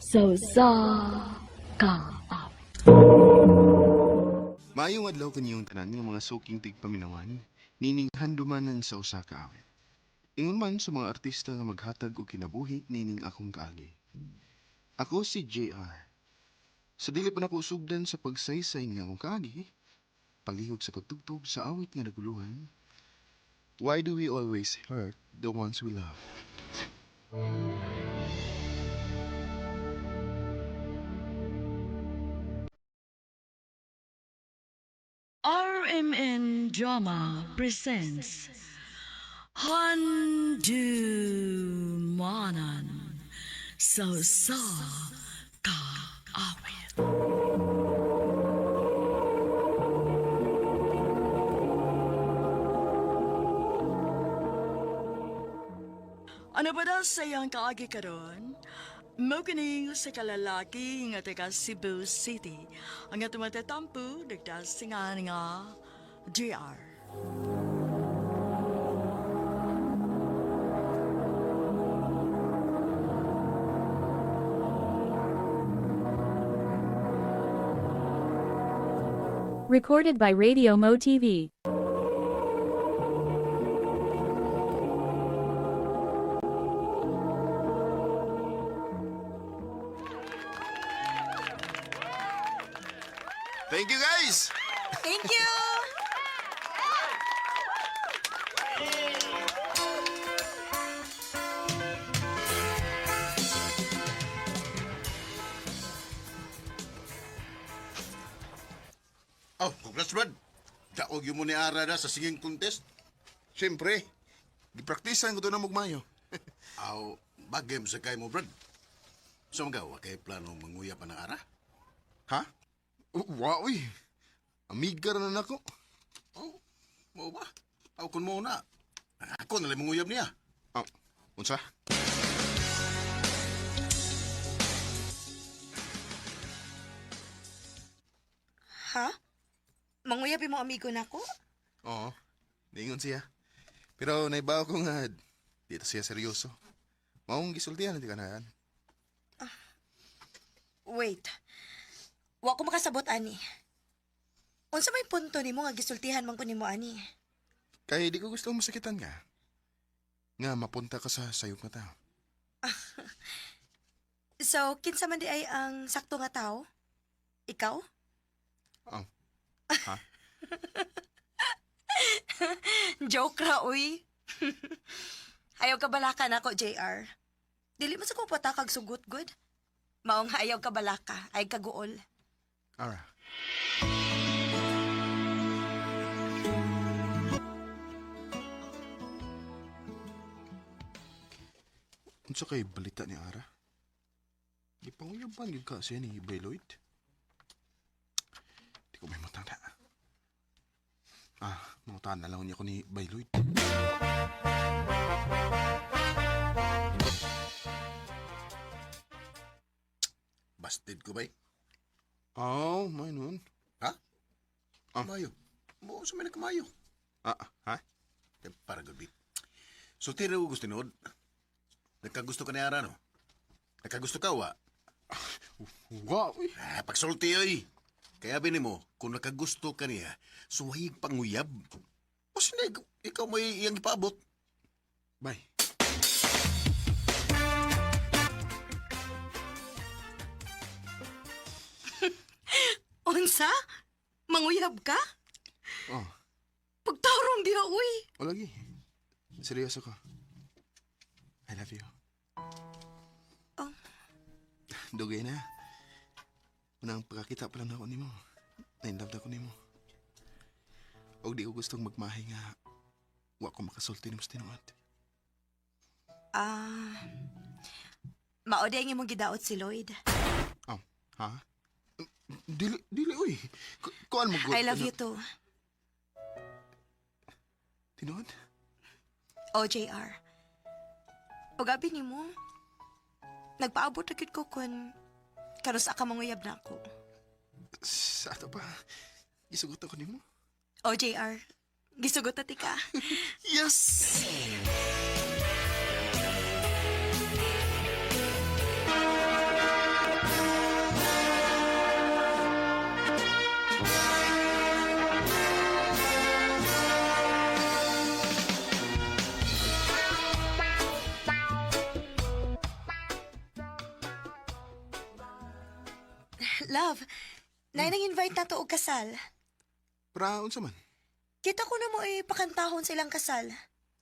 Sa usa ka awit. Maayong adlaw kaniyong tanan nga mga suking tigpaminawan, nining handumanan sa usa ka awit. Ingon man sa mga artista nga maghatag og kinabuhi nining akong kaagi. Ako si JR. Sa dili pa nako sugdan sa pagsaysay nga akong kaagi, palihog sa pagtugtog sa awit nga naguluhan. Why do we always hurt the ones we love? RMN Drama presents Handumanan sa usa ka awit. Ano ba daw sa iyang kaagi karon? Mao kining sa kalalaki nga taga Cebu City. Ang atong matatampo nagdasingan nga JR. Recorded by Radio Mo TV. Thank you, guys! Thank you! Oh, congrats, Brad. Daog yung mo ni Ara na sa singing contest. Siyempre, gipraktisan ko to na mugmayo. Aw, bagay mo sa kay mo, Brad. So, magawa kay plano manguya pa ng Ara? Ha? Wow, uy. Amiga ra na nako. Oh, mo ba? Aw, kun mo na. Ako na lang manguyab niya. Oh, unsa? Ha? Manguyabi mo amigo nako? Oo. Niingon siya. Pero naibaw ko nga dito siya seryoso. Maong gisultihan hindi kanahan. Wait. Wa ko makasabot ani. Unsa may punto nimo nga gisultihan man ko nimo ani? Kay di ko gusto masakitan ka. Nga mapunta ka sa sayop nga tao. So, kinsa man di ay ang sakto nga tao? Ikaw? Oh. Ha? Joke ra uy. Ayaw ka balaka nako, JR. Dili mo sa ko patakag sugot good. Maong ayaw ka balaka, ay kaguol. Ara. Unsa kay balita ni Ara? Gipanguyaban gyud ka siya ni Bayloid? Di ko may matanda. Ah, mangutan na lang niya ko ni Bayloid. Busted ko, bay. Oh, may nun. Ha? Ah. Mayo. Mo sa may nagkamayo. Ah, ha? Eh, para good bit. So, tira ko gusto nood. Nagkagusto ka ni Ara, no? Nagkagusto ka, wa? Wow, uy. Ah, pagsulti, oy. Kaya bini mo, kung nakagusto ka niya, suwayig panguyab. O sino, ikaw may iyang ipaabot. Bye. Unsa? Manguyab ka? Oh, Pagtarong diha uy. o lagi. Seryoso ka. I love you. Oh. Dugay na. Unang pagkakita pa lang ako nimo. Na-inlove na ako nimo. Og di ko gustong magmahay nga wa ko makasulti nimo sa tinuod. Ah. Mao di ang imong gidaot si Lloyd. Oh, ha? Dili, dili, uy. Kuan mo gud. I love you too. Tinuod? O, JR. O gabi nimo. Nagpaabot na gyud ko kun karos ka manguyab na ako. Sa ato pa. Gisugot ako nimo. O, JR. Gisugot na ti ka. Yes! Love, nay nang invite na to og kasal. Para unsa man? Kita ko na mo ipakantahon sa ilang kasal.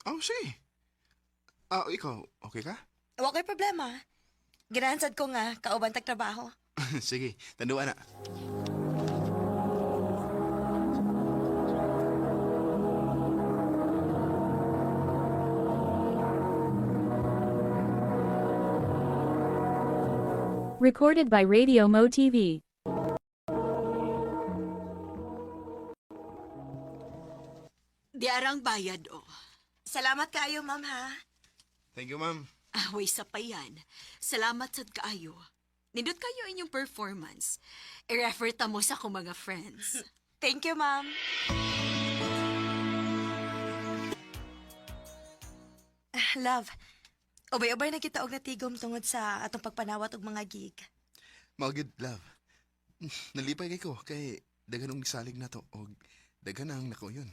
Oh, sige. Ah, ikaw, okay ka? Wa ko'y problema. Ganahan sad ko nga kauban tag trabaho. Sige, tanduan na. Recorded by Radio Mo TV. Di arang bayad, oh. Salamat kaayo, ma'am ha. Thank you, ma'am. Away sa payan. Salamat sad kaayo. Nindot kayo inyong performance. I-refer ta mo sa akong mga friends. Thank you, ma'am. Ah, love, ubay-ubay na kita og natigom tungod sa atong pagpanawat og mga gig. Mao gud, love. Nalipay kay ko kay daghan og salig na to og daghan ang nakauyon.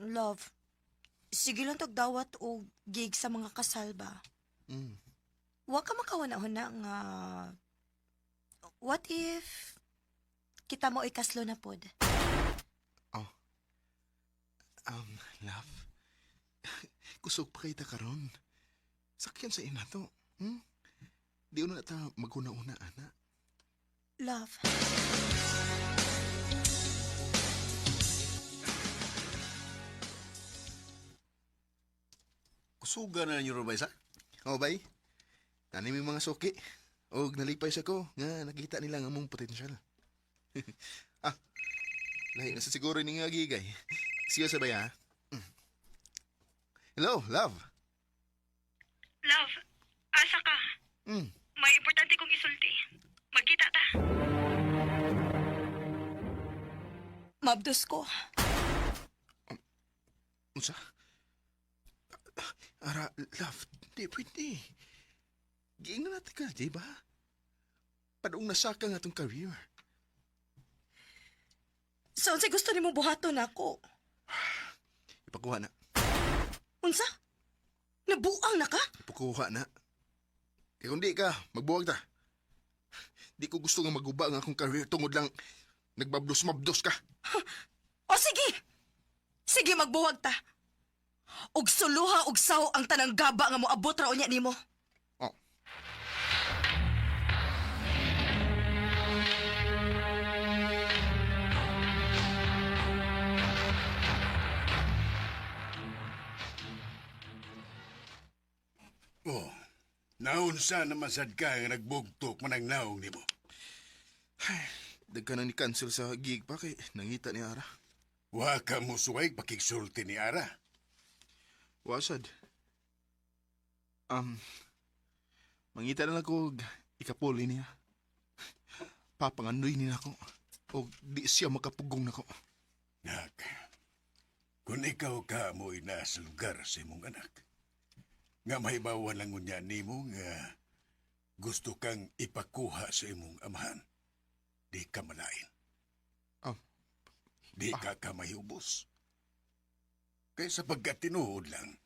Love, sige lang tog dawat og gig sa mga kasal ba? Mm. Wa ka makahuna-huna nga what if kita mo ikaslo na pod? Oh. Love. Kusog pa kita karon. Sakyan sa ina to. Hmm? Di una ta maguna-una, ana. Love. Kusuga na ninyo ba isa? Oh, bay. Tani may mga suki. Og nalipay sa ko nga nakita nila ang among potensyal. Ah, lahi na sa siguro ni nga gigay. Siya sa bay, ha? Mm. Hello, love. Love, asa ka? Mm. May importante kong isulti. Magkita ta. Mabdos ko. Unsa? Ara, love, di pwede. Giingnan natin ka, di ba? Padung nasaka nga atong career. So, unsay gusto nimo buhaton nako? Ipakuha na. Unsa? Nabuang na ka? Ipakuha na. Kaya kung di ka, magbuwag ta. Di ko gusto nga maguba ang akong career tungod lang nagbabdos-mabdos ka. O sige! Sige, magbuwag ta. Og suluha og saw ang tanang gaba nga moabot ra unya nimo. Oh. Oh, naunsa naman sad ka nga nagbugtok man ang naong nimo. Dagka na ni cancel sa gig pa kay nangita ni Ara. Wa ka mo suway pakigsulti ni Ara. Wasad. Um, mangita na lang ko og ikapuli niya. Papanganoy niya ako. O di siya makapugong nako. Nak, kung ikaw ka mo ina sa lugar sa imong anak, nga mahibawan lang unya nimo nga gusto kang ipakuha sa imong amahan, di ka malain. Oh. Di ka kamahubos. Kaysa pagkatinuod lang,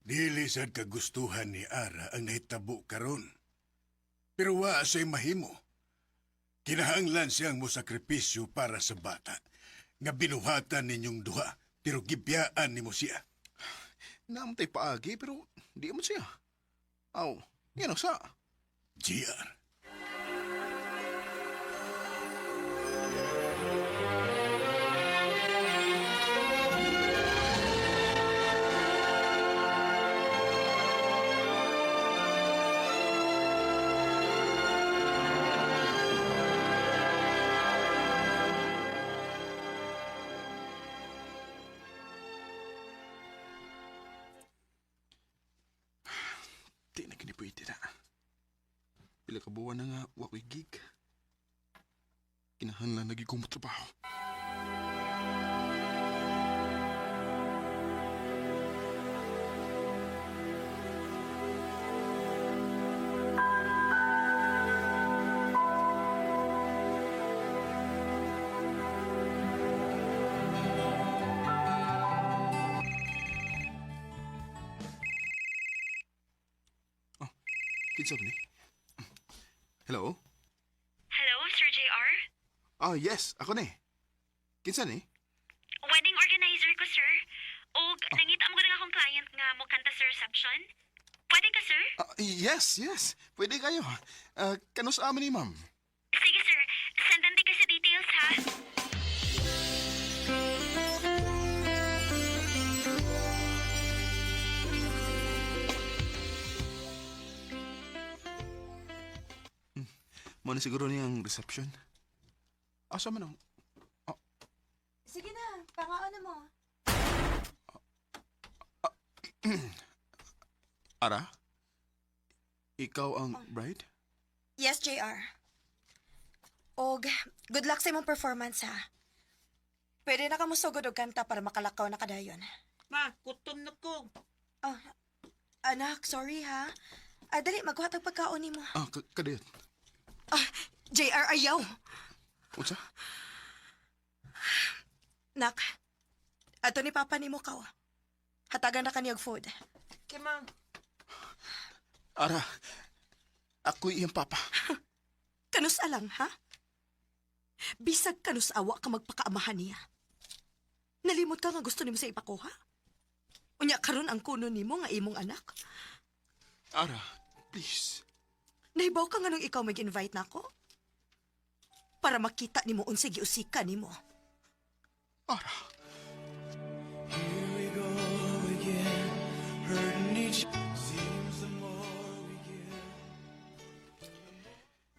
dili sad kagustuhan ni Ara ang nahitabo karon. Pero wa siya'y mahimo. Kinahanglan siyang mosakripisyo para sa bata nga binuhatan ninyong duha pero gibiyaan nimo siya. Naamtay paagi pero di mo siya. Aw, yan ang sa. GR. Di na kini pwede na. Pila ka buwan na nga wako'y gig. Kinahanglan lagi kong trabaho. Oh, kinsa ba ni? Hello? Hello, Sir Oh, yes, ako ni. Kinsa ni? Wedding organizer ko, sir. Og nangita mo nga akong client nga mo kanta sa reception. Pwede ka, sir? Ah, yes, yes. Pwede kayo. Kanus amin ni ma'am? Sige, sir. Sendan di ka sa details, ha? Mo na siguro niyang reception. Asa man ang... Sige na, pangaon na mo. Ara? Ikaw ang bride? Yes, JR. Og, good luck sa imong performance, ha? Pwede na ka musugod og kanta para makalakaw na kadayon. Ma, gutom na ko. Oh, anak, sorry ha. Ah, dali, magkuha tag pagkaon nimo. Ah, kadiyot. Ah, JR, ayaw. Unsa? Nak, ato ni Papa nimo kaw. Hatagan na kaniyag food. Kay ma, Ara, ako'y iyang papa. Kanus alang, ha? Bisag kanus awa ka magpakaamahan niya. Nalimot ka nga gusto nimo sa ipakuha? Unya karon ang kuno nimo nga imong anak. Ara, please. Nahibaw ka nga nung ikaw mag-invite nako? Para makita nimo unsay giusika nimo. Ara.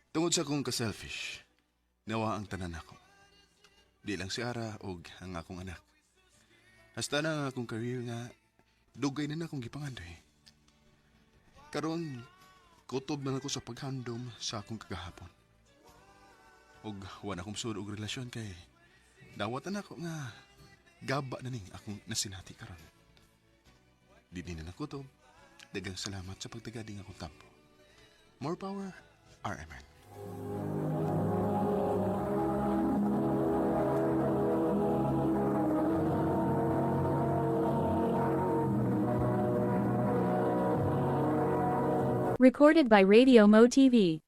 Tungod sa akong ka-selfish, nawa ang tanan ako. Di lang si Ara og ang akong anak. Hasta na ang akong career nga dugay na na akong gipangandoy. Karon, kutob na ako sa paghandom sa akong kagahapon. Og wala akong sud og relasyon kay dawatan ako nga gaba na ning akong nasinati karon. Di din na nakutob. Dagang salamat sa pagtagading akong tampo. More power, RMN. Recorded by Radio Mo TV.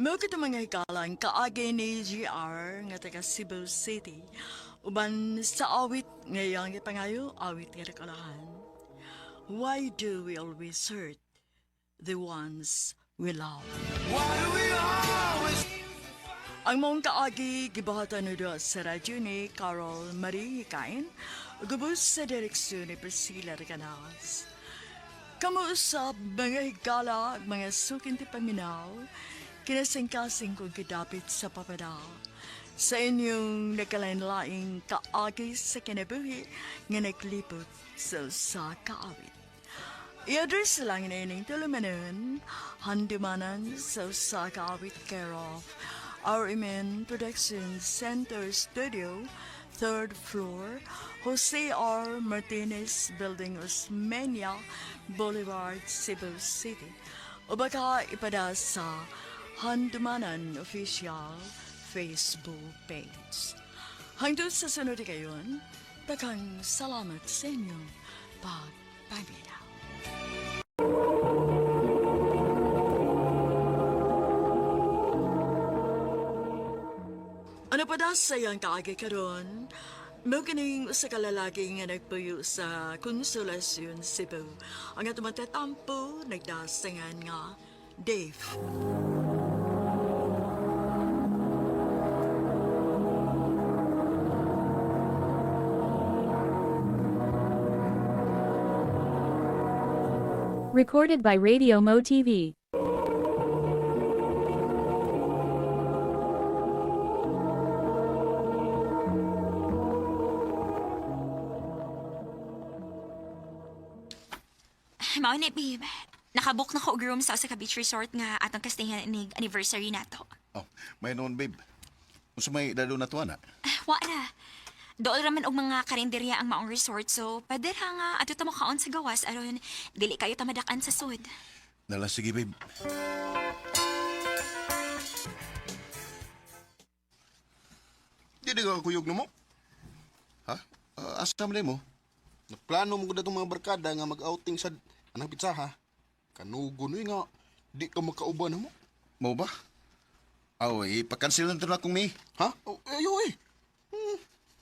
Mao kito mga hikalang kaagi ni GR nga taga Cebu City. Uban sa awit ngayong ipangayo, awit nga nakalahan. Why do we always hurt the ones we love? Ang mong kaagi gibuhatan na sa radyo ni Carol Marie Hikain, gubos sa direksyon ni Priscilla Recanas. Kamuusap mga higala ug mga sukin ti paminaw, kinasingkasing kong kidapit sa papada. Sa inyong nagkalain-laing kaagi sa kinabuhi nga naglipot sa usa ka awit. I-address lang na ining tulumanon, handumanan sa usa ka awit care of RMN Production Center Studio, third floor, Jose R. Martinez Building, Osmeña Boulevard, Cebu City. O baka ipada sa Handumanan Official Facebook page. Hangtod sa sunod kayon, daghang salamat sa inyong pagpaminaw. Ano pa daw sa iyang kaagi karon? Mao kining usa ka lalaki nga nagpuyo sa Konsolasyon, Cebu. Ang atong matatampo nagdasingan nga Dave. Recorded by Radio Mo TV. Mao ni babe. Nakabook na ko og room sa usa ka beach resort nga atong kastihan inig anniversary nato. Oh, may noon, babe. Unsa may dalo na tuwa na? Ah, wa ra. Dool ra man og mga karinderya ang maong resort so pwede ra nga adto ta mokaon sa gawas aron dili kayo ta madakan sa sud. Nala, sige, babe. Di na ka kuyog na mo. Ha? Asa man mo? Nagplano mo gud atong mga barkada nga mag-outing sa anang pizza ha. Kanugo nuy nga di ka makauban mo. Mo ba? Aw, ipakansel na to na akong ni. Ha? Oh, ayo eh.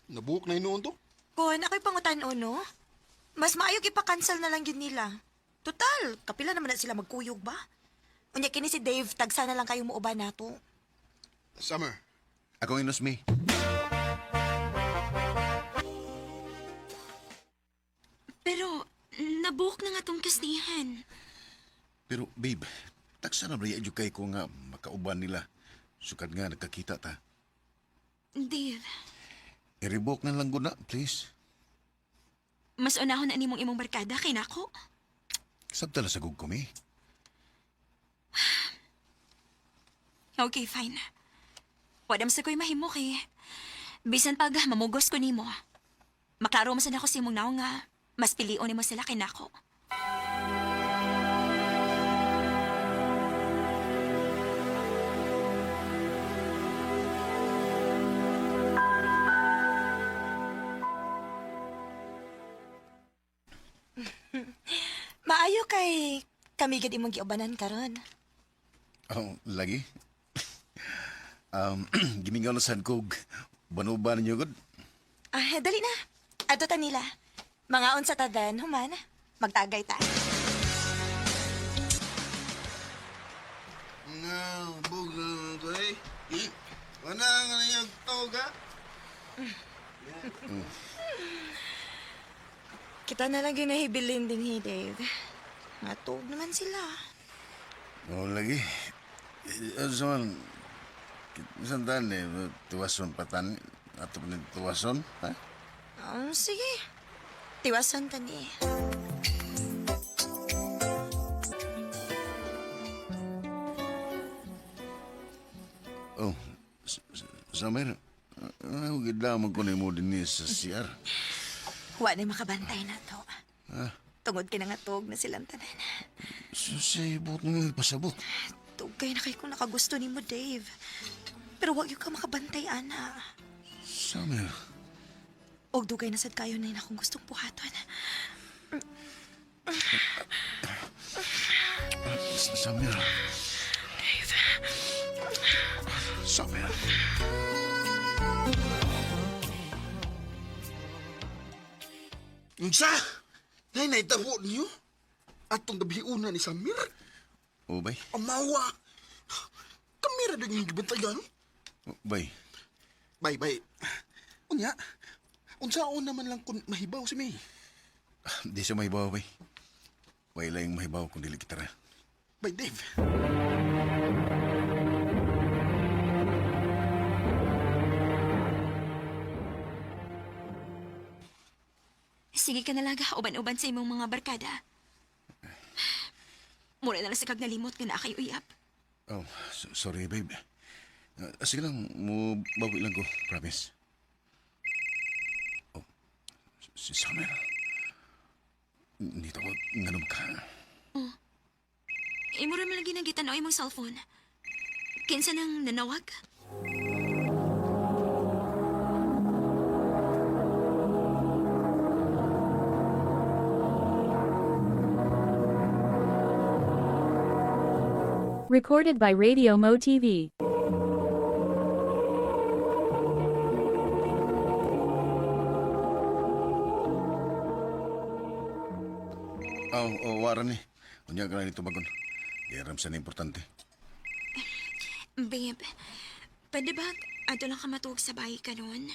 Nabuok na hinuon to. Kon, ako'y pangutan-o, no? Mas maayo ipakancel na lang yun nila. Total, kapila naman na sila magkuyog ba? Unya kini si Dave, tagsa na lang kayo muuban nato. Summer. Akong inos mi. Pero, nabuok na nga tong kasnihan. Pero babe, taksa na ba kay ko nga makauban nila. Sukad nga nagkakita ta. Dave, I-revoke na lang guna, please. mas unahon na nimong imong barkada kay nako. Sabta na sa ko mi. Okay, fine. Wadam sa ko'y mahimo kay. Bisan pag mamugos ko nimo. Maklaro man sad ako sa imong naong nga mas pilion nimo sila kay nako. Maayo kay kami gid imong giubanan karon. Oh, lagi. Gimingaw na sad kog banuban ninyo gud. Ah, dali na. Adto ta nila. Mga unsa ta then, human. Magtagay ta. No, bugo ko eh. Wala nga na yung toga. Kita na lang ginahibilin din hi, Dave. Ngatog naman sila. Oh, lagi. Asa man, saan eh, tuwason patan, ato pa tuwason, ha? Sige. Tiwasan ta ni. Oh, Summer, ano gid lamang ko nimo dinhi sa CR? Wa na makabantay na to. Tungod kay nangatog na silang tanan. Susay, buot nga pasabot. Tugay na kay kung nakagusto nimo, Dave. Pero wag yun ka makabantay, ana. Summer, Og dugay na sad kayo na yun akong gustong buhaton. Summer. Dave. Summer. Unsa? Nay naitabo niyo? Atong gabi una ni Samir? Oh, bay. Amawa. Kamera din yung gibantayan. Oh, bay. Bay, bay. Unya, unsaon naman lang kung mahibaw si May. Di siya mahibaw, bay. Way lang mahibaw kung dili kita ra. Bay, Dave. Sige ka na lang, uban-uban sa imong mga barkada. Mura na lang sa kag nalimot nga naa kay uyab. Oh, sorry, babe. Sige lang, mo bawi lang ko, promise. Oh, si Summer. Dito ko, nganom ka. Imo ra man lagi nagitan-aw imong cellphone. Kinsa nang nanawag? Recorded by Radio Mo TV. Oh, oh, waran ni. Unya ka na nito bagon. Di aram sa na importante. Babe, pwede ba ato lang ka matuog sa bahay ka nun?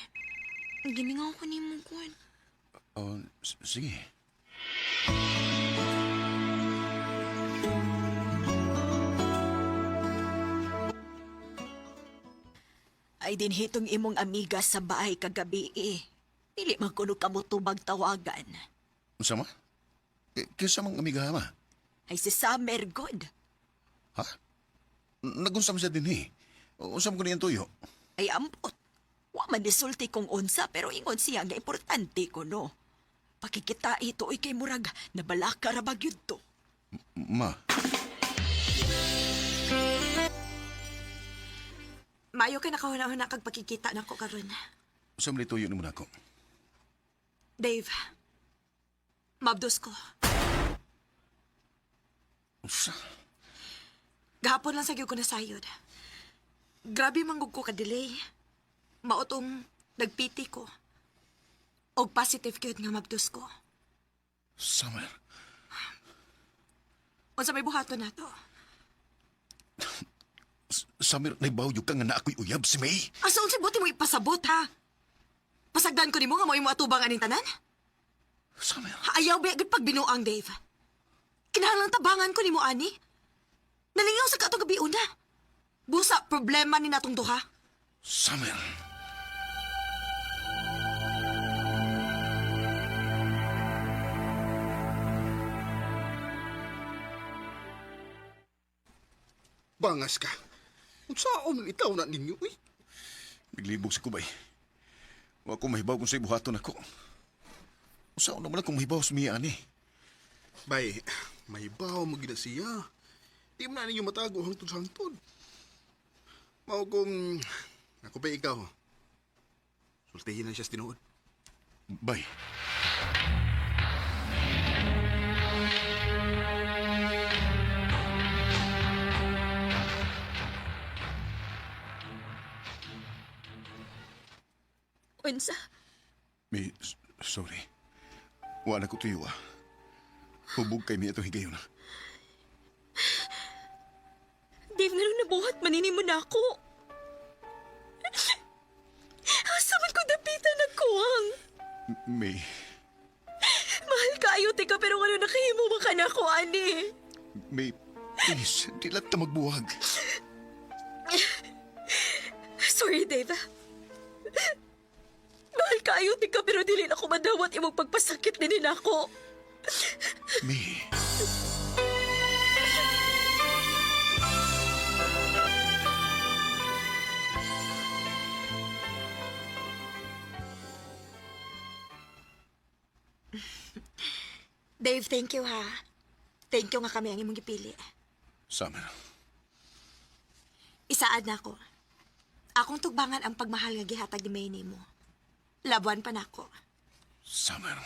Gimingaw ko nimo kun. Oh, sige. Ay dinhitong imong amiga sa bahay kagabi eh. Dili man kuno kamo tubag tawagan. Unsa ma? Kinsa mang amiga ma? Ay si Summer God. Ha? Nagunsam siya din eh. Unsam ko niyan tuyo. Ay ambot. Wa man nisulti kung unsa pero ingon siya nga importante ko no. Pakikita ito oy kay murag nabalaka ra ba gyud to. Ma, Maayo kay nakahuna-huna kag pakikita nako karon. unsam ni tuyo nimo nako? Dave, Mabdos ko. Unsa? Gahapon lang sa gyud ko nasayod. Grabe manggug ko ka-delay. Mautong nagpiti ko. Og positive gyud nga mabdos ko. Summer. Unsa may buhaton nato? Summer, naibaw yung ka nga na ako'y uyab si May. Asa unsay buti mo ipasabot ha? Pasagdan ko nimo nga mo imo atubang aning tanan? Summer. Ayaw ba gud pagbinuang Dave? Kinahanglan tabangan ko nimo ani. Nalingaw sa katong gabi una. Busa problema ni natong duha. Summer. Bangas ka. Unsaon itaw na ninyo eh? Naglibog si Kubay. Wa ko mahibaw kung sa'y buhaton ako. Unsaon naman akong mahibaw sa Mia ani. Bay, mahibaw mo gid na siya. Di mo na ninyo matago hangtod sa hangtod. Mao kung ako pa ikaw. Sultihin na siya sa tinuod. Bay. Unsa? May, sorry. Wala ko tuyo ah. Hubog kay Mia itong higayon. Dave, nga nabuhat manini mo na ako. Asa man ko dapitan nagkuwang? May, Mahal kaayo, tika, pero ngano nakahimo man ka na ako, ani? May, please, di lang ta magbuwag. Sorry, Dave. Mahal kaayo, tika, pero dili na ako madawat imong pagpasakit din nako. May. Dave, thank you ha. Thank you nga kami ang imong gipili. Summer, Isaad na ako. Akong tugbangan ang pagmahal nga gihatag ni May nimo. Labuan pa nako. Summer.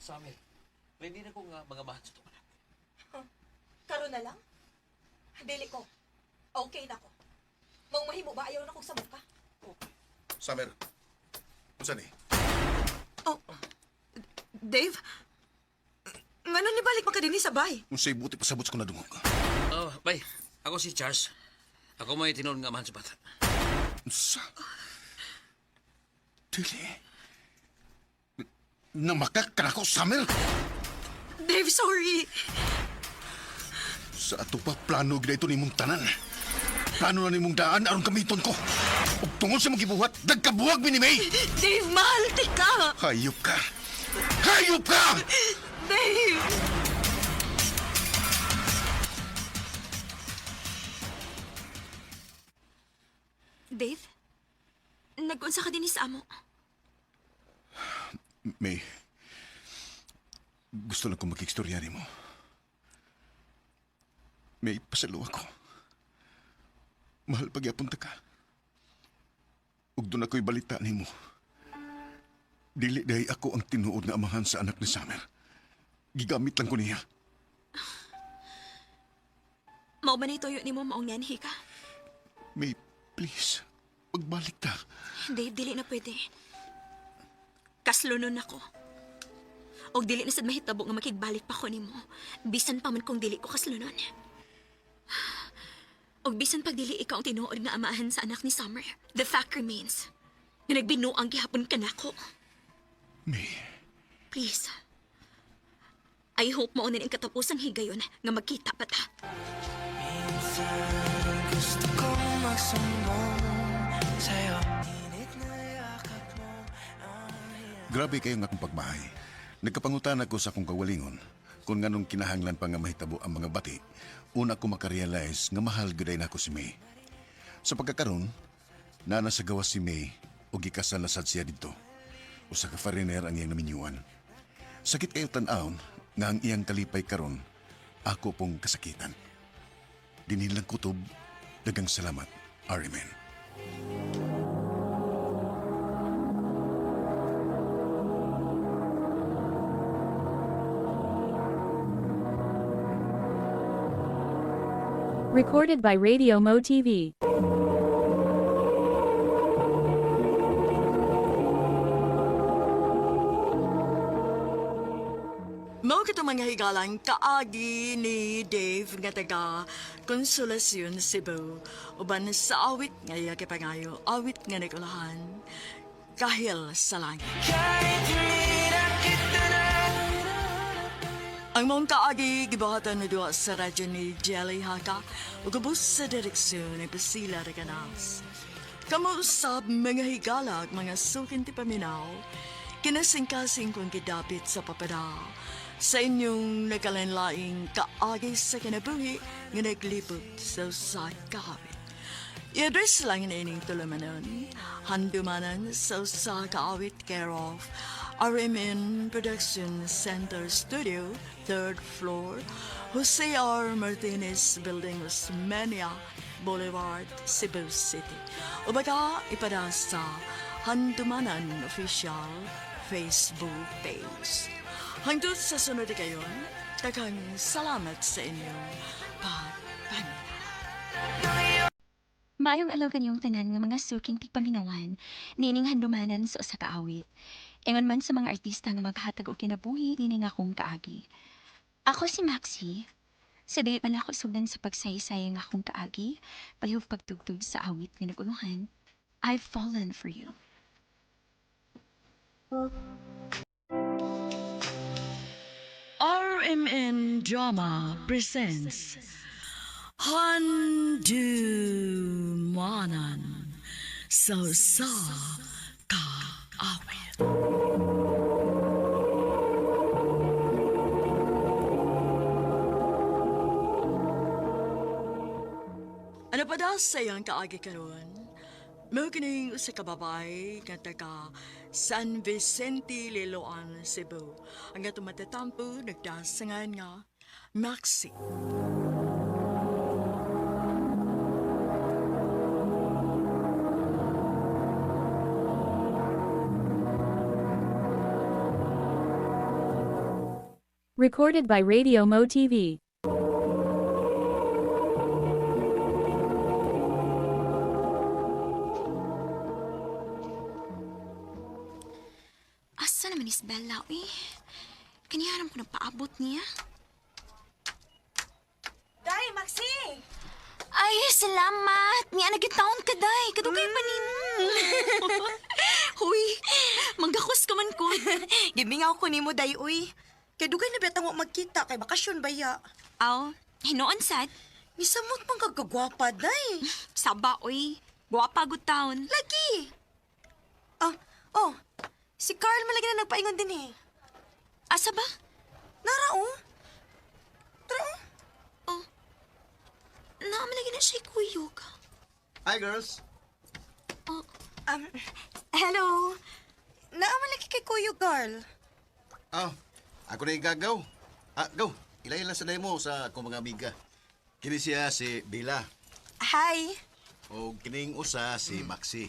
Summer, ready na ko nga mga mahan sa itong anak. Karon na lang? Dili ko. Okay na ko. Maong mahimo ba ayaw na kong sabok ka? Summer, unsa ni? Oh, Dave? Ngano ni balik man ka dinhi sa bay? Unsay buti pasabot sa kong nadungog? Oh, bay, ako si Charles. Ako may tinuod nga amahan sa bata. Unsa? Dili. Namakak ka na ko, Summer! Dave, sorry. Sa ato pa, plano gina ito nimong tanan. Plano na nimong daan aron gamiton ko. Ug tungod sa mong gibuhat, nagkabuwag mi ni May! Dave, mahal ti ka. Hayop ka! Hayop ka! Dave! Dave? Nag-unsa ka din sa amo? May, gusto lang kong makikstorya nimo. May, pasalo ako. Mahal pagyapon ta ka. Ug doon ako'y balita nimo. Dili dahi ako ang tinuod nga amahan sa anak ni Summer. Gigamit lang ko niya. Mao ba na ituyo nimo maong nanhi ka? May, please, magbalik ta. Dave, dili na pwede. Kaslunon ako. Og dili na sad mahitabo nga makigbalik pa ko nimo. Bisan pa man kung dili ko kaslunon. Og bisan pag dili ikaw ang tinuod nga amahan sa anak ni Summer, the fact remains nga nagbinuang gihapon ka nako. May, Please. I hope mao na ang katapusang higayon nga magkita pa ta. Grabe kayo nga akong pagmahay. Nagkapangutan ako sa akong kawalingon kung nganong kinahanglan pa nga mahitabo ang mga bati, una ko makarealize nga mahal gyud nako si May. Sa pagkakaron, naa na sa gawas si May ug gikasal na sad siya didto. Usa ka foreigner ang iyang naminyuan. Sakit kayo tan-awon nga ang iyang kalipay karon ako pong kasakitan. Dinhin lang kutob, dagang salamat, RMN. Recorded by Radio Mo TV. Mao kito mga higalang kaagi ni Dave nga taga Consolacion, Cebu. Uban sa awit nga iya kipangayo, awit nga nagulahan, kahil sa langit. Ang mong kaagi gibuhatan na duwa sa radyo ni Jelly Haka ug ubos sa direksyon ni Priscilla Reganas. Kamo usab mga higala ug mga sukin ti paminaw, kinasingkasing kong gidapit sa papada sa inyong nagkalanlaing kaagi sa kinabuhi nga naglibot sa usa ka awit. I-address lang na ining tulumanon, handumanan sa usa ka awit care of RMN Production Center Studio, third floor, Jose R. Martinez Building, Osmeña Boulevard, Cebu City. O baka ipada sa Handumanan Official Facebook page. Hangtod sa sunod kayon, daghang salamat sa inyong pagpaminaw. Maayong alaw kanyong tanan nga mga suking tigpaminawan, nining handumanan sa usa ka awit. Ingon man sa mga artista nga maghatag og kinabuhi nining akong kaagi. Ako si Maxi. Sa dili man ako sugdan sa pagsaysay ang akong kaagi, palihog pagtugtog sa awit nga naguluhan, I've fallen for you. RMN Drama presents Handumanan sa sa kaawit. Ano pa daw sa iyang kaagi karon? Mao kining usa ka babae nga taga San Vicente, Liloan, Cebu. Ang atong matatampo nagdasangan nga Maxi. Recorded by Radio Mo TV. Asa naman is Bella, uy? Kaniharam ko na paabot niya. Day, Maxi! Ay, salamat! Niya nagitaon ka, day. Kadugay pa nimo. Huy, manggakos ka man ko. Gimingaw ko nimo, day, uy. Kay dugay na betang wa magkita kay bakasyon baya. Aw, hinuon sad. Misamot man kagagwapa, day. Saba, uy. Guwapa gud taon. Lagi. Ah, oh. Si Carl malagi na nagpaingon din eh. Asa ba? Nara, oh. Tara, oh. Oh. Naamalagi na siya kuyog. Hi, girls. Oh, Hello. Naamalagi kay Kuya Carl. Ah, ako na igagaw. Ah, gaw. Ilay lang sa mo sa akong mga amiga. Kini siya si Bella. Hi. O kining usa si Maxi.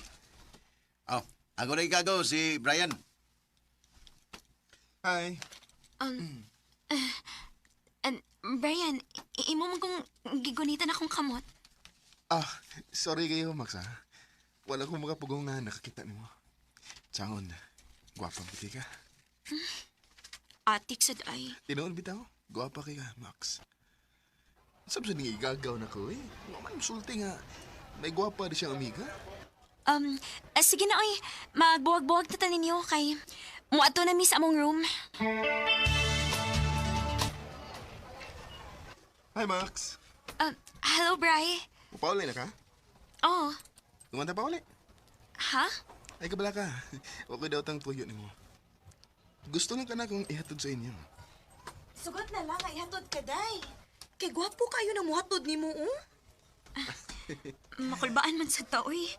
Ah, ako na igagaw si Brian. Hi. And Brian, imo man kong gigunitan akong kamot. Ah, sorry kayo, Max, ha? Wala akong makapugong nga nakakita nimo. Tsangon, gwapa biti ka. Atik sad ay. Tinuon bitaw, gwapa kay ka, Max. Sab sa ning igagaw na ko, eh. Wa man sulti nga. May gwapa di siyang amiga. Sige na oy. Magbuwag-buwag ta ninyo kay muadto na mi sa among room. Hi, Max. Hello, Bri. Upauli na ka? Oh, Tumanta pa uli. ha? Ay, kabala ka. Wa ko daw tang tuyo nimo. Gusto lang ka na kung ihatod sa inyo. Sugot na lang ay hatod ka, day. Kay gwapo kayo na muhatod nimo, oh. Makulbaan man sa tao, eh.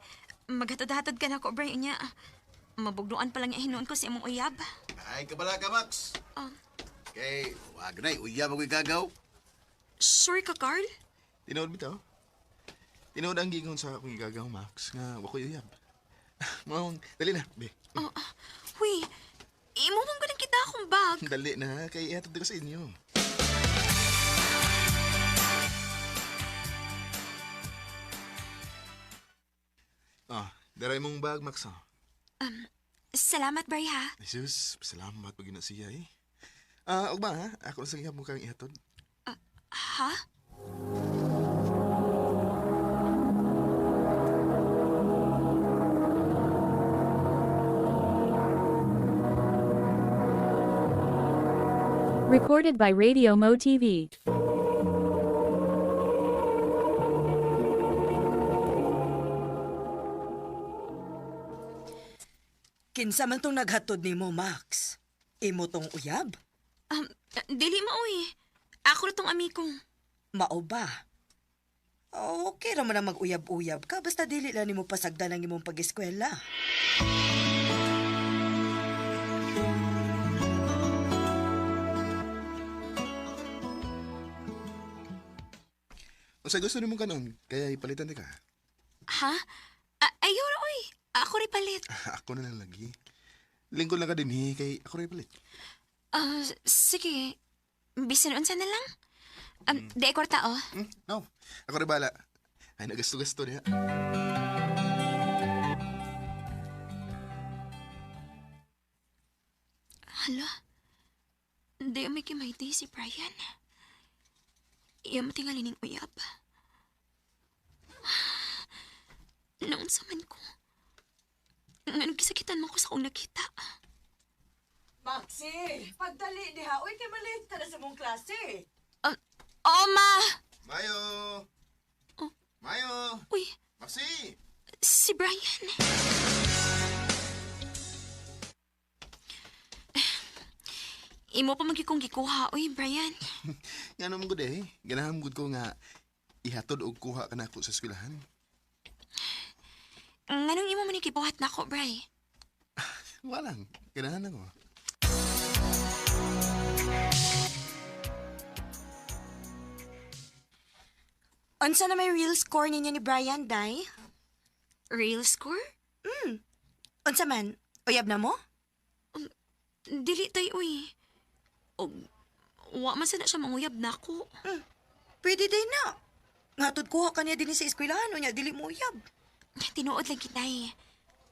Maghatod-hatod ka na ko, Bray, unya. Mabugnuan pa lang hinuon ko sa imong uyab. Ay, kabala ka, Max. Ah. Kay, wag na, uyab ako'y gagaw. Sure ka, Carl? Tinuod bitaw. Tinuod ang gigon sa akong igagaw, Max, nga wa ko'y uyab. Maong, dali na, be. Oh, huy, imo man ko kita akong bag. Dali na, kay ihatod ko sa inyo. Ah, daray mong bag, Max, ah. Salamat, Bray, ha? Jesus, salamat pag siya eh. Ah, ug ba ha? Ako na sa gihapon kang ihatod. Ha? Recorded by Radio Mo TV. Kinsa man tong naghatod nimo, Max? Imo tong uyab? Um, dili mo, uy. Ako na tong amigo. Mao ba? Okay ra man ang mag-uyab-uyab ka basta dili lang nimo pasagdan ang imong pag-eskwela. Unsa gusto nimo kanon? Kaya ipalitan di ka. Ha? Ayaw na, uy. Ako rin palit. Ako na lang lagi. Lingkod lang ka din eh, kay ako rin palit. Ah, sige. Bisan unsa na lang. Di kwarta, oh. Hmm? No, ako rin bala. Ay, nagasto-gasto niya. Hala. Di may kimayti si Brian. Iya matingali ning uyab. Naunsa man ko. Nganong gisakitan mo ko sa akong nakita. Maxi, pagdali diha. Uy, kay malate ka na sa mong klase. Oh, ma! Mayo! Oh. Mayo! Uy, Maxi! si Brian. Imo pa man gyud kong gikuha, uy, Brian. Nga naman gud eh. Ganahan gud ko nga ihatod og kuha ka nako sa eskwelahan. Nganong imo man gibuhat nako, Bray? Walang. Ganahan ako. Unsa na may real score ninyo ni Brian, Day? Real score? Unsa man? Uyab na mo? Dili tay, uy. Og, wa man sana siya manguyab nako. Pwede din na. Ngatod kuha ka niya din sa eskwelahan, unya dili mo uyab. Tinuod lang kita eh.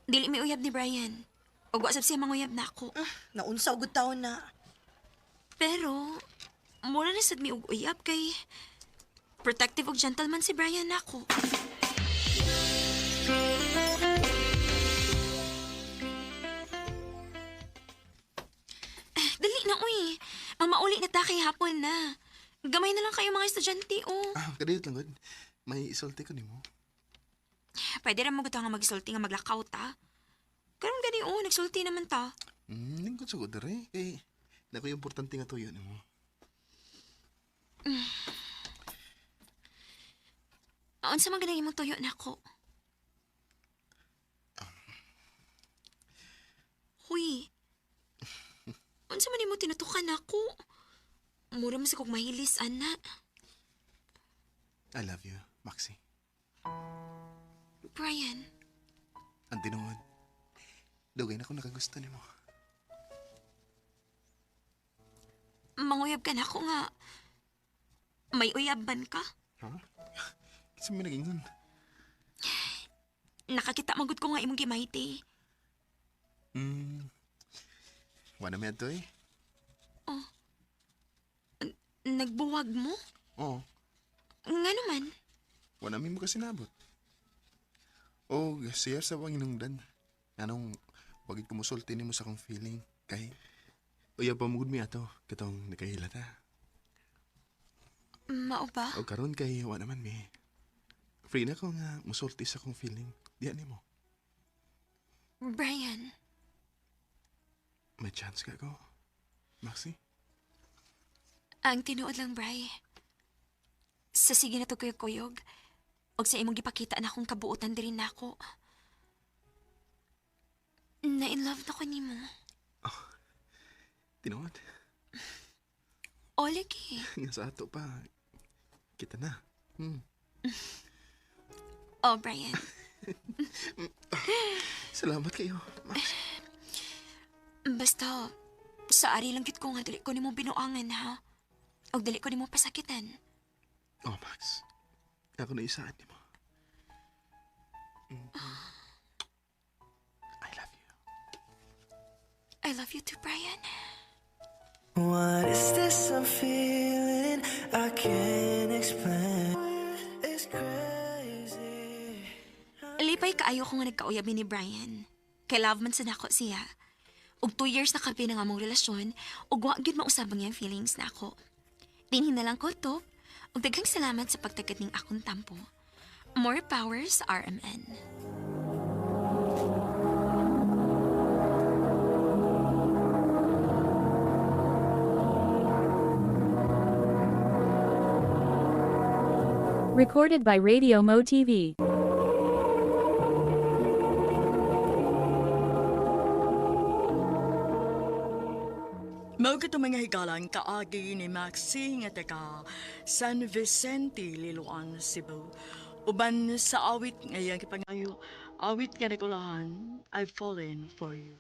Dili may uyab ni Brian. Og wa sab siya manguyab nako. Naunsa og taon na. Pero mura na sad mi og uyab kay protective og gentleman si Brian nako. Eh, dali na uy. Mamauli na ta kay hapon na. Gamay na lang kayo mga estudyante oh. Ah, kadiyot lang gud. May isulti ko nimo. Pwede ra mo nga magsulti nga maglakaw ta. Karon gani oh, nagsulti naman ta. Lingkod sa gud dere kay nako yung importante nga tuyo nimo. Unsa man ganang imong tuyo nako? Huy. Unsa man imo tinutukan nako? Mura man sa kog mahilis ana. I love you, Maxi. Brian, Ang tinuod. Dugay na ko nakagusto nimo. manguyab ka nako nga. May uyab man ka? Ha? Kinsa man nagingon? Nakakita man gud ko nga imong gimayti. Wala may adto eh. Nagbuwag mo? Oo. Nga naman. Wala mi mo kasi nabot. O, siya sa panginungdan. Anong, wagid ko musulti nimo sa akong feeling. Kay, uya pa mugud mi ato, katong nakahila ta. Mao ba? O karon kay wa naman mi. Free na ko nga musulti sa akong feeling. Diyan nimo. Brian. May chance ka ko, Maxi? Ang tinuod lang, Bri. Sa sige na to kuyog-kuyog, og sa imong gipakita na akong kabuotan diri nako. Na in love na ko nimo. Tinuod? O lagi. Nga sa ato pa. Kita na. Oh, Brian. Salamat kayo, Max. Basta, sa ari lang gid ko nga dili ko nimo binuangan ha. Og dili ko nimo pasakitan. Oh, Max. Ako na isaan ni mo. I love you. I love you too, Brian. What is this I'm feeling? I can't explain. It's crazy. Lipay kaayo ko nga nagkauyab ni Brian. Kay love man sa nako siya. Og 2 years na kapi na nga mong relasyon, ug wa gyud mausab ang iyang feelings nako. Dinhi na lang ko to. Ug daghang salamat sa pagtagad ning akong tampo. More power sa RMN. Recorded by Radio Mo TV. Mao kato mga higalang kaagi ni Maxi nga taga San Vicente, Liloan, Cebu. Uban sa awit nga iyang gipangayo, awit nga nakulahan, I've fallen for you.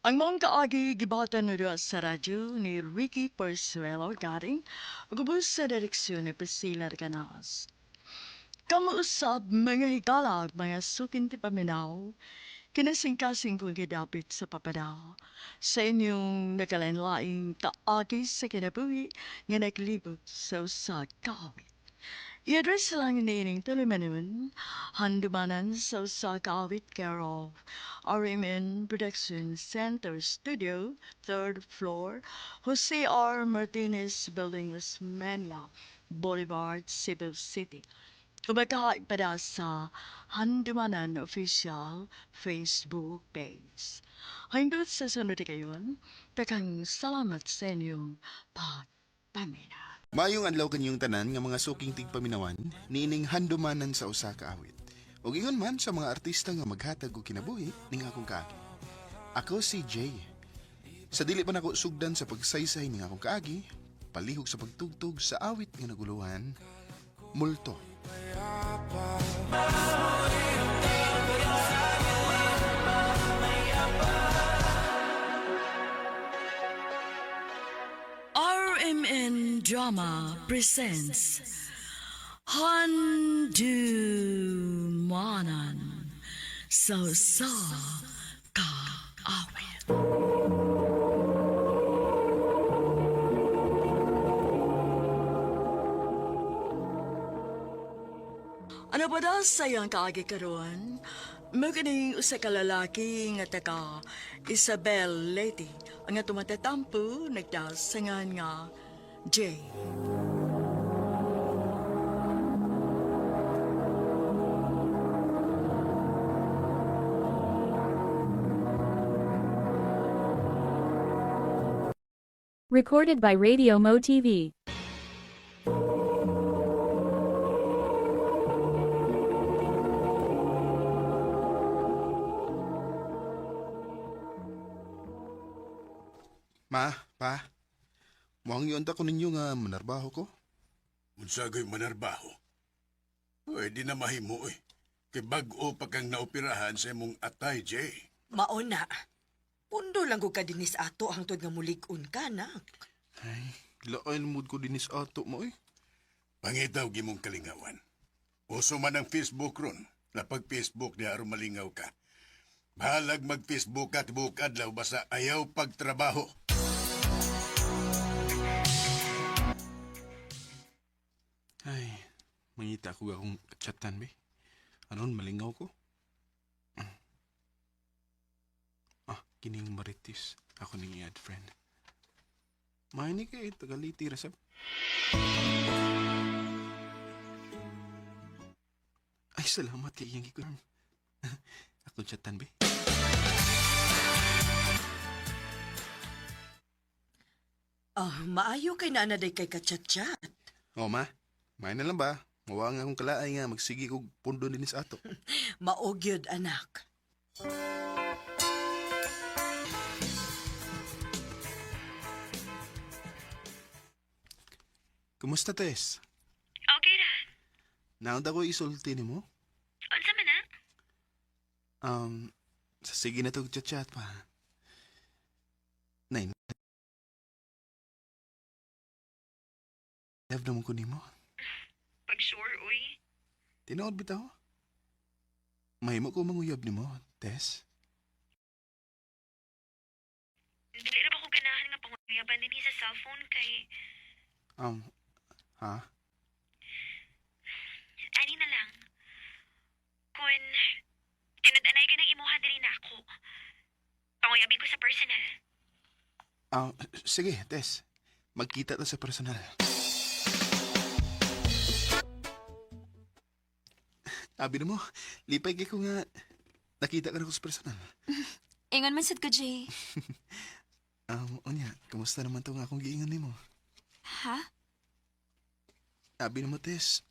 Ang maong kaagi gibatan na diha sa radyo ni Ricky Porsuelo Garing ug ubos sa direksyon ni Priscilla Recanas. Kamuusab mga higala ug mga sukin ti paminaw, kinasingkasing kong gidapit sa papadao sa inyong nakalanlaing kaagi sa kinabuhi nga naglibot sa usa ka awit. I-address lang niining tulumanon, handumanan sa usa ka awit care of RMN Production Center Studio, third floor, Jose R. Martinez Building, Osmeña Boulevard, Cebu City. Kumakain pa na sa Handumanan Official Facebook page. Hanggang sa sunod kayon, takang salamat sa inyong pagpamina. Maayong adlaw kanyong tanan nga mga suking tigpaminawan, niining handumanan sa usa ka awit. Ug ingon man sa mga artista nga maghatag og kinabuhi ning akong kaagi. Ako si Jay. Sa dili pa nako sugdan sa pagsaysay ning akong kaagi, palihog sa pagtugtog sa awit nga naguluhan, Multo. RMN Drama presents Handumanan sa sa kaawit. Ano pa daw sa iyang kaagi karon? Maganing usa ka lalaki nga taga Isabel Lady ang tumatatampo nagdasangan nga Jay. Recorded by Radio Mo TV. Ma, pa, muang yun ko ninyo nga manarbaho ko. Unsa gay manarbaho? Pwede na mahimo eh. Kay bag-o pa kang naoperahan sa imong atay, Jay. Mao na. Pundo lang gud ka dinis ato hangtod nga mulig-on ka na. Ay, lain mood ko dinis ato mo eh. Pangitaw gimong kalingawan. Uso man ang Facebook ron. Napag Facebook niya aron malingaw ka. Bahalag mag-Facebook ka tibuok adlaw basta ayaw pagtrabaho. Ay, mangita ko akong chatan be. Aron malingaw ko. Ah, kining maritis. Ako ning i-add friend. Maini kay tagaliti ra sab. Ay, salamat kay iyang gikurm. Atong chatan, be. Ah, maayo kay naanaday kay kachat-chat. Oo, ma. May na lang ba? Mawa nga akong kalaay nga magsige kog pundo din sa ato. Maogyod, anak. Kumusta, Tess? Okay ra. Naunta ko isulti nimo? Unsa man na? Sa sige na to chat-chat pa. Nay, love naman ko nimo. Pag sure, uy. Tinuod bitaw. Mahimo ko manguyab nimo, Tess. Dili ra ba ko ganahan nga panguyaban dinhi sa cellphone kay Ha? ani na lang. Kun tinud-anay ka ng imuha diri nako. Panguyabi ko sa personal. Ah, sige, Tess. Magkita ta sa personal. Abi na mo, lipay kay ko nga nakita ka na ko sa personal. Ingon man sad ko, Jay. Unya, kamusta naman to nga akong giingan nimo? Ha? Abi na mo, Tess.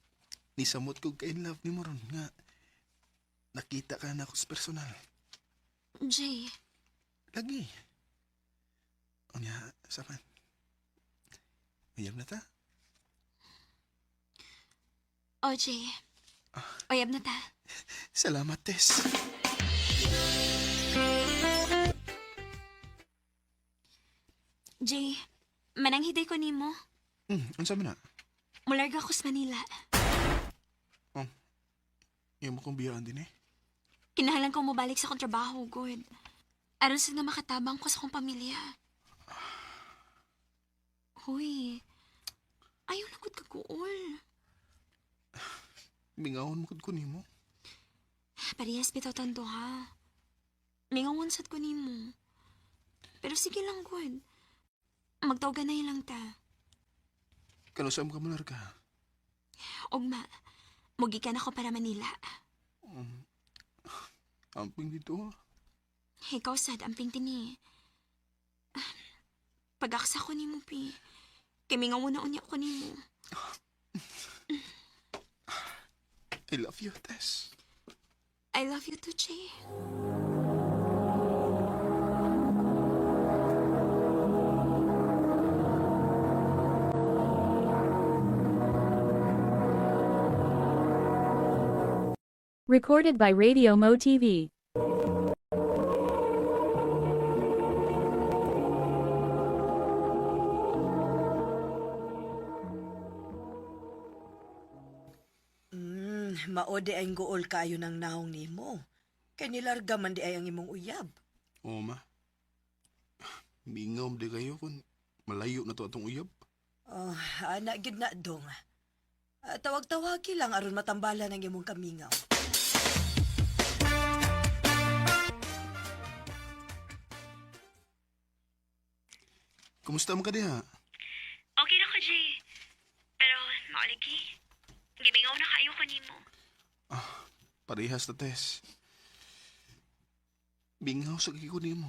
Nisamot ko kay in love nimo ron nga nakita ka na ako sa personal. Jay, Lagi. Unya, sapan. Mayam na ta. oh Jay. Uyab na ta. Salamat, Tess. Jay, mananghiday ko nimo. Unsa man na? Mularga ko sa Manila. Imo kong biyaan din eh. Kinahanglan ko mobalik sa akong trabaho, good. Aron sa nga makatabang ko sa akong pamilya. Hoy, ayaw na gud kaguol. Mingawon mo ko nimo. Parehas bitaw tanto ha. Mingawan sad ko nimo. Pero sige lang, good. Magtawagan na lang ta. Kano sa mo ka malarga? Ugma, mugikan ako para Manila. Um, amping dito ah. Ikaw sad, amping tini. Pag-aksa ko nimo, pi. Kay mingawan na unya ko nimo. I love you, Tess. I love you too, Jay. Recorded by Radio Mo TV. Mao di ay guol kaayo ng naong nimo. Kay nilarga man di ay ang imong uyab. Oo, ma. Mingaw di kayo kung malayo na to atong uyab. Oh, ana gid na dong. Ah, tawag-tawagi lang aron matambalan ang imong kamingaw. Kumusta mo ka diha? Okay ra ko, Jay. Pero mauligi. Gimingaw na kaayo ko nimo. Parehas na, Tess. Mingaw sa kiko nimo.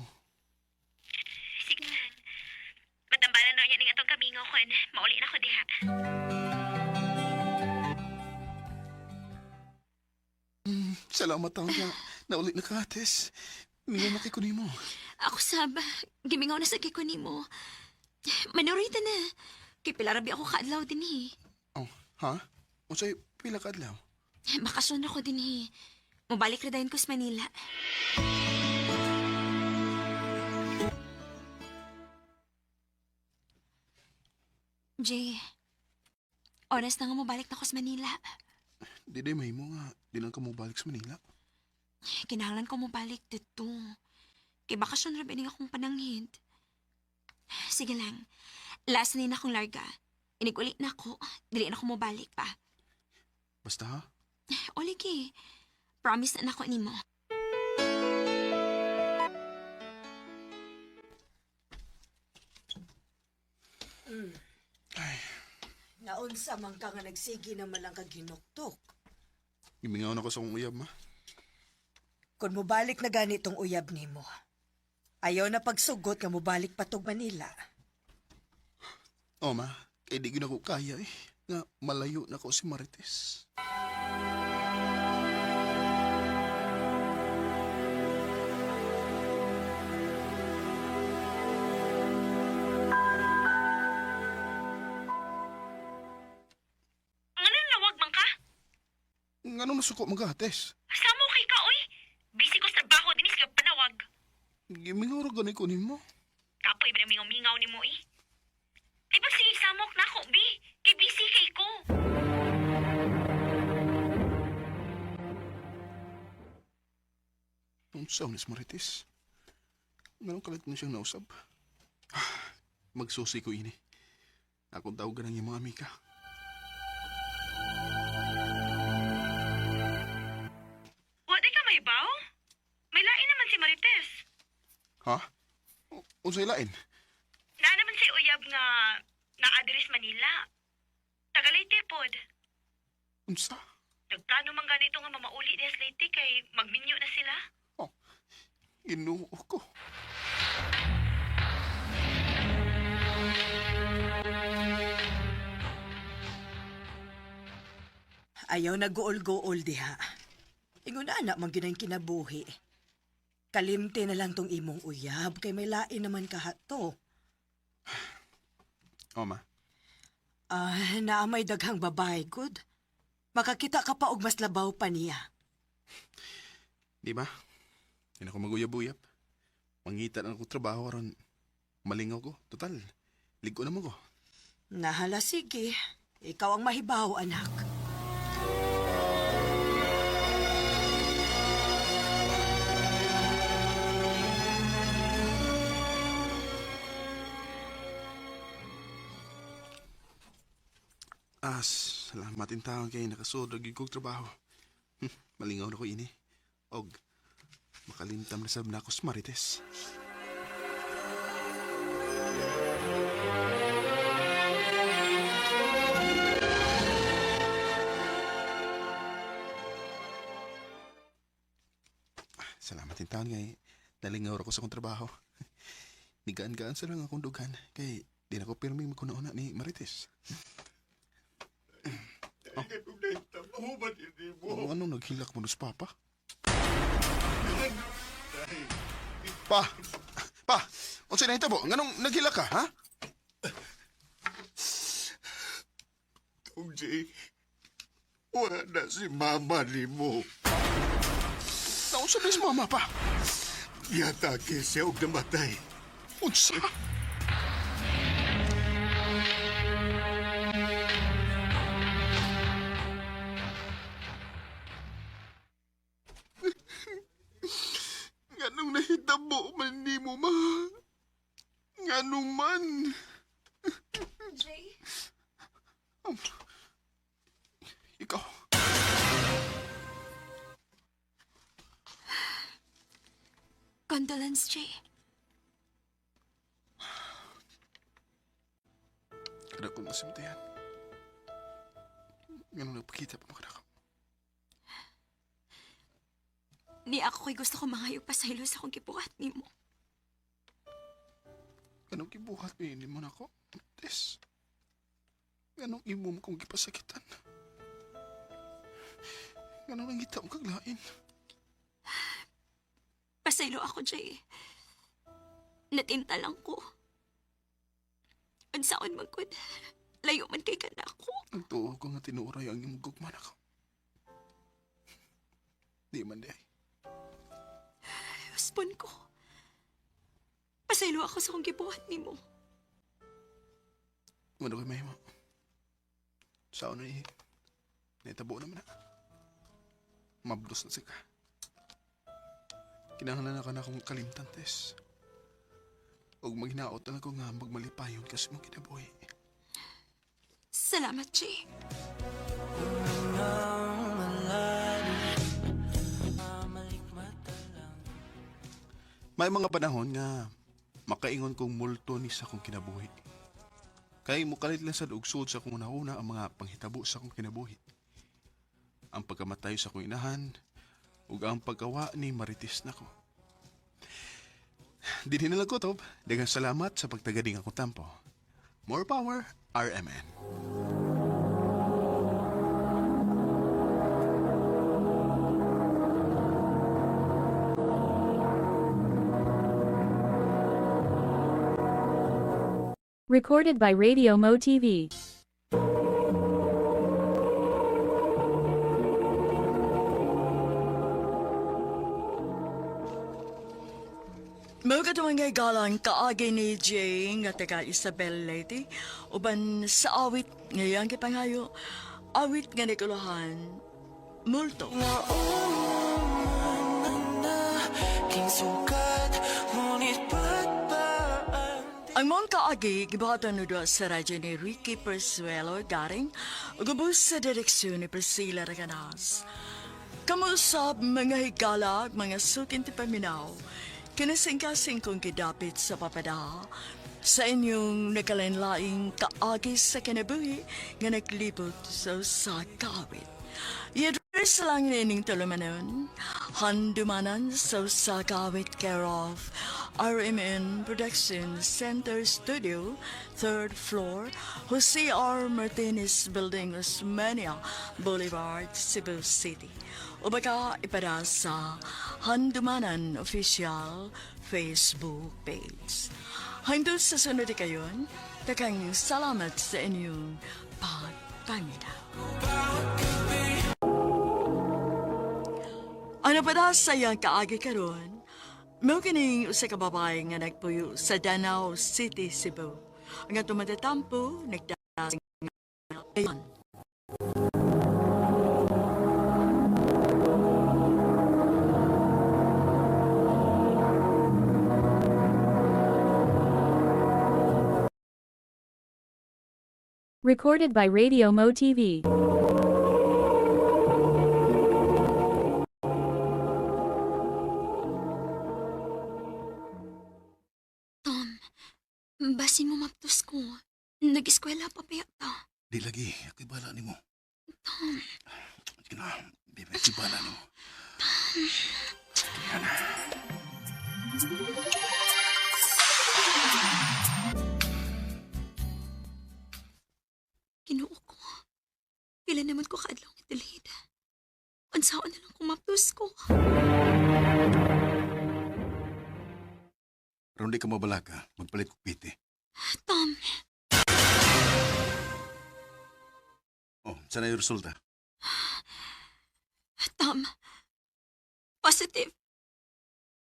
Sige lang. Matambalan na niya ning atong kamingaw kon mauli na ko diha. Salamat taon nga. Nauli na ka, Tess. Mingaw na kiko nimo. Ako sab, gimingaw na sa kiko nimo. Manurita na. Kay pilarabi ako kaadlaw din eh. Oh, ha? Unsay pila ka adlaw? Bakasyon ako din eh. Mubalik ra dayon ko sa Manila. Jay, oras na nga mubalik na ko sa Manila. Di di mahimo nga. Di lang ka mobalik sa Manila. Kinahanglan ko mubalik dito. Kay bakasyon ra ba ning akong pananghid. Sige lang. Last na akong larga. Inig-uli na ako. Dili na ako mobalik pa. Basta ha? Oligi, promise na nako nimo. Naunsa man ka nga nagsige naman lang kag hinuktok. Gimingaw na ko sa akong uyab, ma. Kung mubalik na ganitong uyab nimo, ayaw na pagsugot nga mubalik pa tog Manila. O ma, kay di gyud ako kaya eh. Nga malayo na ko si Marites. Nganong lawag man ka? Ngano masuko mga hates? Samo kay ka, oy. Busy ko sa trabaho dinis ka panawag. Gimingaw ra gani ko nimo. Kapoy ba mingaw-mingaw nimo eh? Ay pag sige samok na ako, bi. Kay busy kay ko. Unsa man si Marites? Nganong kalit mo siyang nausab? Magsusi ko ini. Akong tawagan ang iyong mga amiga. Wa di ka may baw? May lain naman si Marites. Ha? Unsay lain? Naa naman si uyab nga na-address Manila. Taga Leyte pod. Unsa? Nagplano man ganito nga mamauli diha sa Leyte kay magminyo na sila. Oh, Ginoo ko. Ayaw na gool-gool diha. Ingon na man gyud ang kinabuhi. Kalimte na lang tong imong uyab kay may lain naman kahato. O ma, Ah, naa may daghang babae gud. Makakita ka pa og mas labaw pa niya. di ba? Hindi na ako maguyab-uyab. Mangita na ako trabaho aron malingaw ko. Total, ligo naman ko. Nahala sige. Ikaw ang mahibaw, anak. As, salamat in taon kay nakasudog gyud kog trabaho. Malingaw na ko ini. Og makalimtam na sab nako sa Marites. Salamat in taon kay nalingaw ra ko sa akong trabaho. Nigaan-gaan sa lang akong dughan kay di na ko pirmi magkunauna ni Marites. Oh. Ano naghilak mo sa papa? Pa! Pa! Unsa na hitabo? Nganong naghilak ka, ha? Tong Jay, wala na si mama ni mo. Naunsa ba si mama pa? Giatake siya og namatay. Unsa? Nganong nahitabo man nimo, ma? Nganong man? Jay? Ikaw. Condolence, Jay. Kada ko masimtihan. Nganong nagpakita pa makanakaw. Ni ako ko'y gusto ko mangayog pasaylo sa akong gibuhat nimo. Anong gibuhat ni mo nako? Tess. Anong imo mo kong gipasakitan? Anong nangita mo kaglain? Pasaylo ako, Jay. Natinta lang ko. Unsaon man gud. Layo man kay kana ako. Nagtuo ko nga tinuray ang imong gugma nako. Di man di ay. Uspon ko. Pasaylo ako sa akong gibuhat nimo. Ano kay mahimo? Sao na eh. Naitabo naman na. Mablos na sika. Kinahanglan na ka na akong kalimtan, Tess. Og maghinaot na lang ko nga magmalipayon kasi mong kinabuhi. Salamat, Jay. May mga panahon nga makaingon kong multo ni sa akong kinabuhi. Kay mukalit lang sa ugsod sa akong una-una ang mga panghitabo sa akong kinabuhi. Ang pagkamatay sa akong inahan, Ug ang pagkawa ni Marites nako. Dinhi na lang kutob. Daghang salamat sa pagtagading ako tampo. More power, RMN. Recorded by Radio Mo TV. Mao kadto mga galang kaagi ni Jay nga taga Isabel Leyte uban sa awit nga iyang gipangayo, awit nga nikuluhan Multo. Aking sukat, ngunit ba't ba ang Ang mong kaagi gibuhaton no duha sa radyo ni Ricky Persuelo Garing ug ubos sa direksyon ni Priscilla Raganas. Kamusab mga higala ug mga sukin ti paminaw, kinasingkasing kong gidapit sa papada sa inyong nagkalainlaing kaagi sa kinabuhi nga naglibot sa usa ka awit. I-address lang nining tulumanon, handumanan sa usa ka awit care of RMN Production Center Studio, third floor, Jose R. Martinez Building, Osmeña Boulevard, Cebu City. O baka ipada sa Handumanan Official Facebook page. Hanggang sa sunod kayon, takang salamat sa inyong pagpaminaw. Ano pa da sa iyang kaagi karon? Mao kining usa ka babae nga nagpuyo sa Danao City, Cebu. Ang atong matatampo nagdasing ngayon. Recorded by Radio Mo TV. Tom, basin mo maptos ko. Nag-eskwela pa pa ta. Di lagi, ako'y bala nimo. Tom, Sige na, baby, ako'y bala nimo. Sige na. Ginoo ko. Pila naman ko kaadlaw nga delayed. Unsaon na lang kung maptos ko. Ron di ka mabalaka, magpalit ko piti. Tom, Oh, sana yung resulta? Tom. Positive.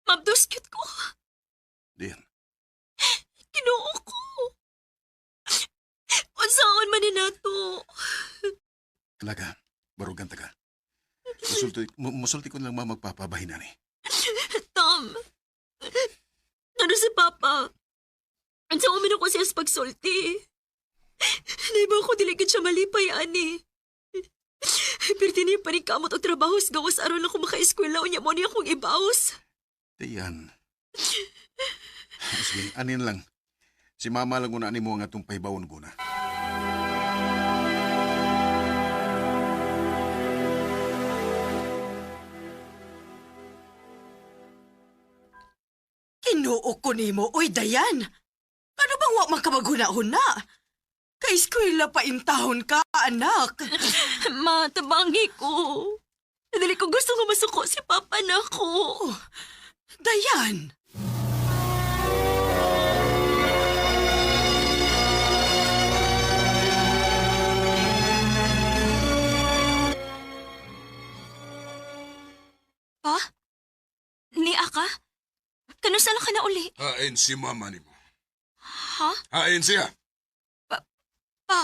Maptos cute ko. Diyan. Ginoo ko. Unsaon man ni nato. Talaga, barugan ta ka. Musulti, musulti ko na lang magpapabahin ani. Tom. Ano si Papa? Unsaon man ako siya sa pagsulti. Naiba ko dili gid siya malipay ani. Pero niya pa rin kamot og trabaho sa gawas aron ako makaeskwela unya mo niya akong ibaos. Diyan. Sige, anin lang. Si mama lang una nimo ang atong pahibawon ko na. Kinuo ko nimo, oy Dayan. Ano bang wa man ka maghuna-huna? Kay eskwela pa intahon ka, anak. Ma, tabangi ko. Dili ko gusto nga masuko si Papa na ako. Dayan! Pa? Ni Aka? Kanusa lang ka na uli? Hain si mama nimo. Ha? Hain siya. Pa?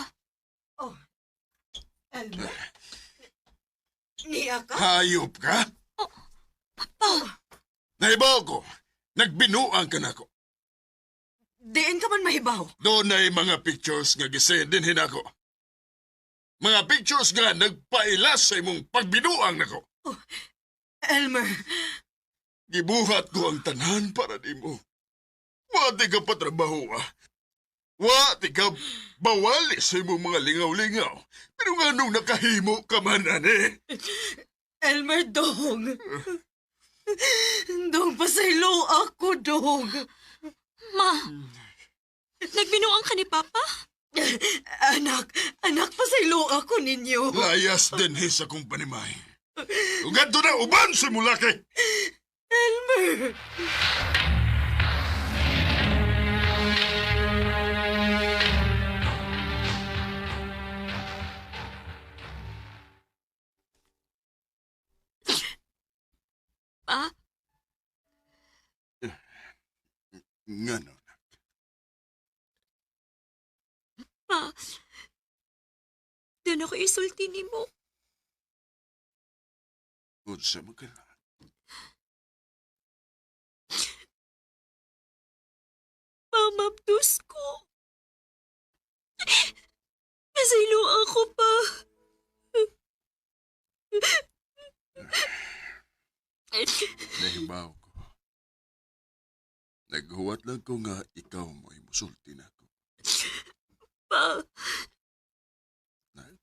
Oh. Elmer? Niya ka? Hayop ka? Pa? Nahibaw ko. Nagbinuang ka nako. Diin ka man mahibaw. Doon ay mga pictures nga gisend din hinako. Mga pictures nga nagpailas sa imong pagbinuang nako. Elmer, Gibuhat ko ang tanan para nimo. Wa ti ka patrabaho ah. Wa ti ka bawali sa imong mga lingaw-lingaw. Pero nga nung nakahimo ka man ani. Elmer, dong. Dong, pasaylo ako, dong. Ma, nagbinuang ka ni Papa? Anak, anak, pasaylo ako ninyo. Layas din sa akong panimay. Ug adto na uban sa mulaki. Elmer! Pa, Ngano? pa. Doon ako isulti ni mo. Unsa man ka na? Pamabdos ko. Pasaylo ako pa. Nahibaw ko. Naghuwat lang ko nga ikaw mo'y musulti na ako. Pa, Nak,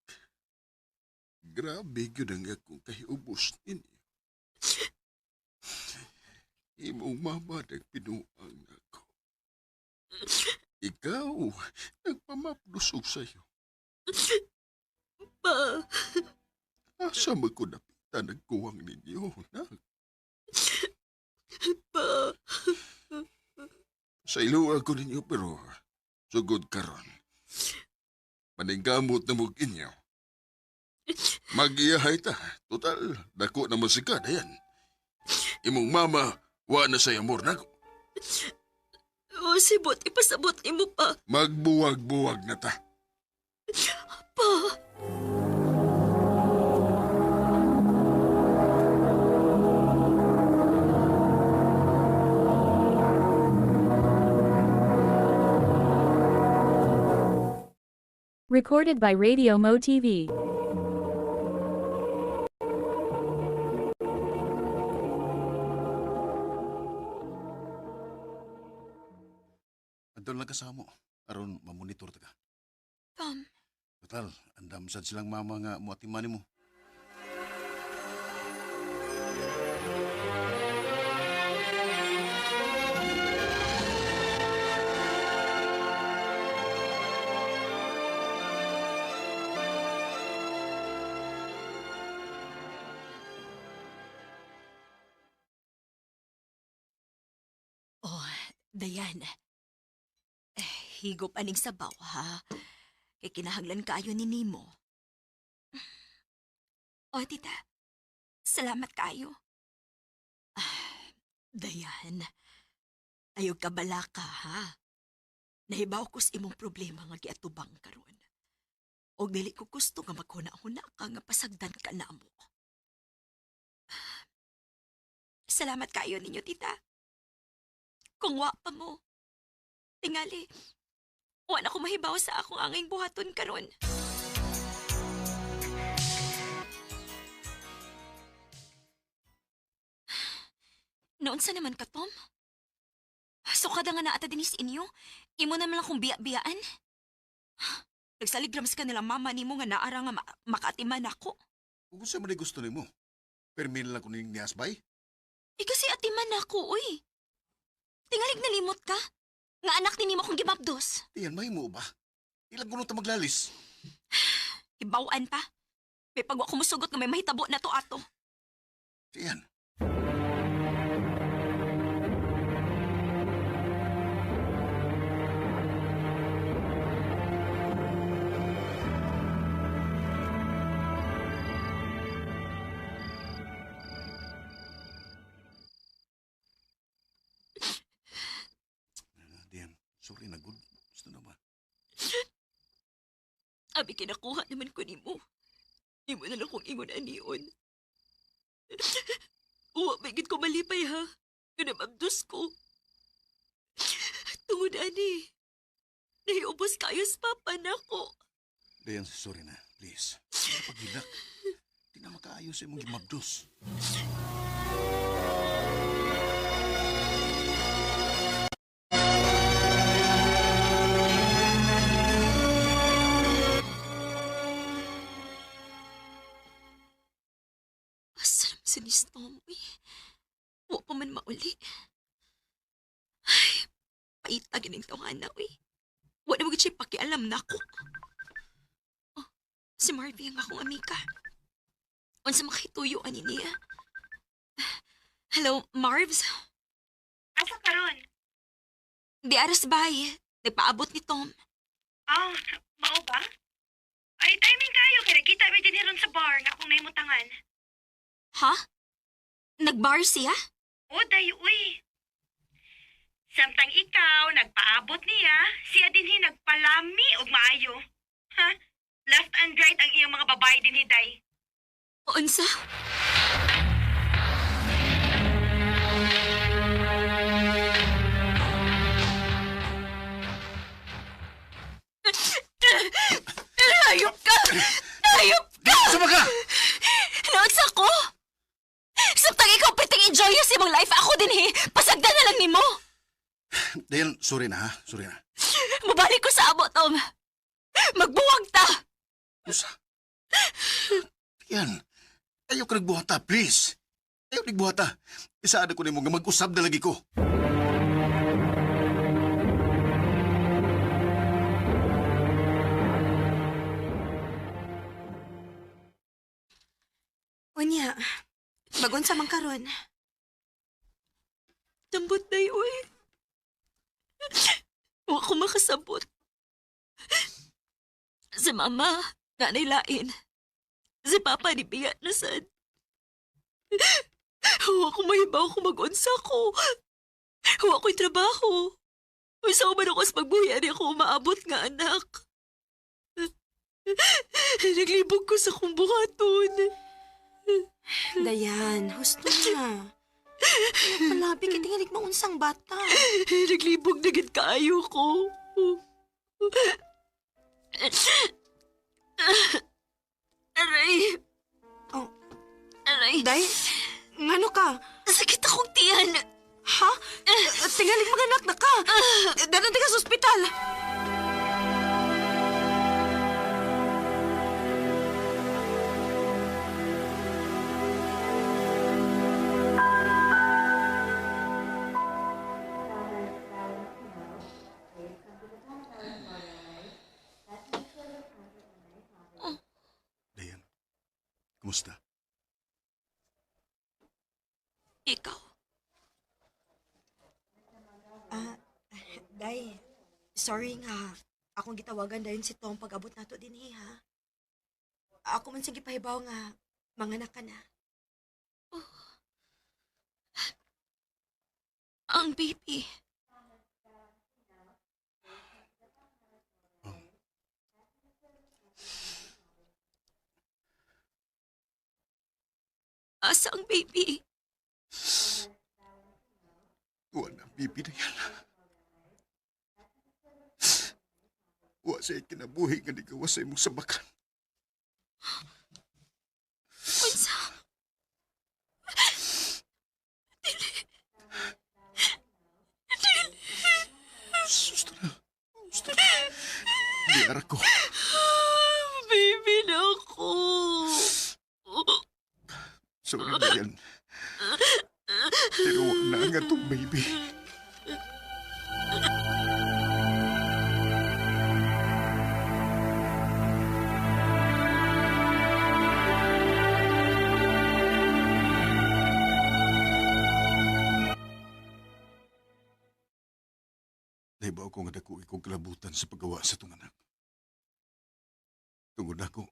grabe gyud ang akong kahiubos ninyo. Imong mama nagpinuang nako. Ikaw, nagpamaplusog sa'yo. pa. Asa man ko napitan nagkuwang ninyo, nak? Pa. Sa iluwa ko ninyo pero sugod karon. Maningkamot na mo inyo. Magiyahay ta. Total, dako na masika na yan. Imong mama, wa na sa amor nako. O, sibot, ipasabot ni mo pa. Magbuwag-buwag na ta. Pa. Recorded by Radio Mo TV. Adto lang ka sa amo aron mamonitor ta ka. Tom, Total, andam sad silang mama nga moatiman nimo. Oh, Dayan. Eh, higop aning sabaw, ha? Kay kinahanglan kaayo ni Nemo. O, tita. Salamat kaayo. Ah, Dayan, ayaw ka balaka, ha? Nahibaw ko sa imong problema nga giatubang karon. Og dili ko gusto nga maghuna-huna ka nga pasagdan ka na mo. Salamat kaayo ninyo, tita. Kung wa pa mo, tingali, wa na ko mahibaw sa akong anging buhaton karon. Noon sa naman ka, Tom? Sukada nga naata dinis inyo. Imo naman lang kung biya-biyaan. Nagsaligrams ka nila mama nimo nga naara nga makaatiman ako. Kung unsa man gusto nimo. Permi lang ko ning niasbay. Eh kasi atiman ako, uy. Tingalig nalimot ka. Nga anak ni nimo kong gibabdos. Diyan mahimo ba? Ilang kuno ta maglalis. Ibawan pa. May pagwa kumusugot nga may mahitabo na to ato. Diyan. Diyan, sorry na good. Gusto na ba? Abi kinakuha naman ko nimo. Imo na lang kong ingon anion. Uwa, may ko malipay ha. Ganamabdos ko. Tungod ani. Nahiubos kayo sa papa nako. Diyan, sorry na. Please. Pagilak. Di na makaayos sa imong gimabdos. si ni Tom, uy. Wa pa man mauli. Ay, paita gining tawhana, uy. Wa na mo gid siya pakialam nako. Oh, si Marvy ang akong amika. Unsa makituyo ani niya? Hello, Marvs. Asa karon? Di aras bay. Nagpaabot ni Tom. Ah, mao ba? Ay, timing kayo kay nagkita mi dinhi ron sa bar nga akong nahimutangan. Ha? Nagbar siya? O, day, uy. Samtang ikaw nagpaabot niya, siya dinhi nagpalami og maayo. Ha? Left and right ang iyong mga babae dinhi, day. Unsa? Hayop ka! Hayop ka! Sama ka! Naunsa ko? Samtang ikaw perting enjoy sa imong life, ako din he. Pasagdan na lang nimo. Dayan, sorry na ha. Sorry na. Mabalik ko sa amo, Tom. Magbuwag ta! Usa. Yan. Ayaw ka nagbuhata, please. Ayaw nagbuhata. Isaad ko nimo nga mag-usab na lagi ko. Unya, magunsa man karon. Tambot na uy. Wa ko makasabot. Si mama, nanay lain. Si papa ni biya na sad. Wa ko mahibaw kung mag-unsa ko. Wa ko'y trabaho. Usaw man ako sa pagbuhi, ani ako umaabot nga anak. Naglibog ko sa kong buhaton. Dayan, husto na. Palabi kay tingalig maunsang bata. Naglibog na gid kaayo ko. Aray. Oh. Aray. Day, ngano ka? Sakit akong tiyan. Ha? Tingalig maganak na ka. Dalan ka sa ospital. Dayan, kumusta? Ikaw. Ah, Day, sorry nga. Akong gitawagan dayon si Tom pag-abot nato dinhi ha. Ako man sige pahibaw nga manganak ka na. Ang baby. Asa ang baby? Wa na, bibi na yan. Wa sa'y kinabuhi nga nigawa sa imong sabakan. Unsa? Susto na. Susto na. Di ara ko. Baby na ako. Sorry na yan. Pero wa na nga itong baby. Nahibaw ko nga dako ikong kalabutan sa paggawa sa itong anak. Tungod ako,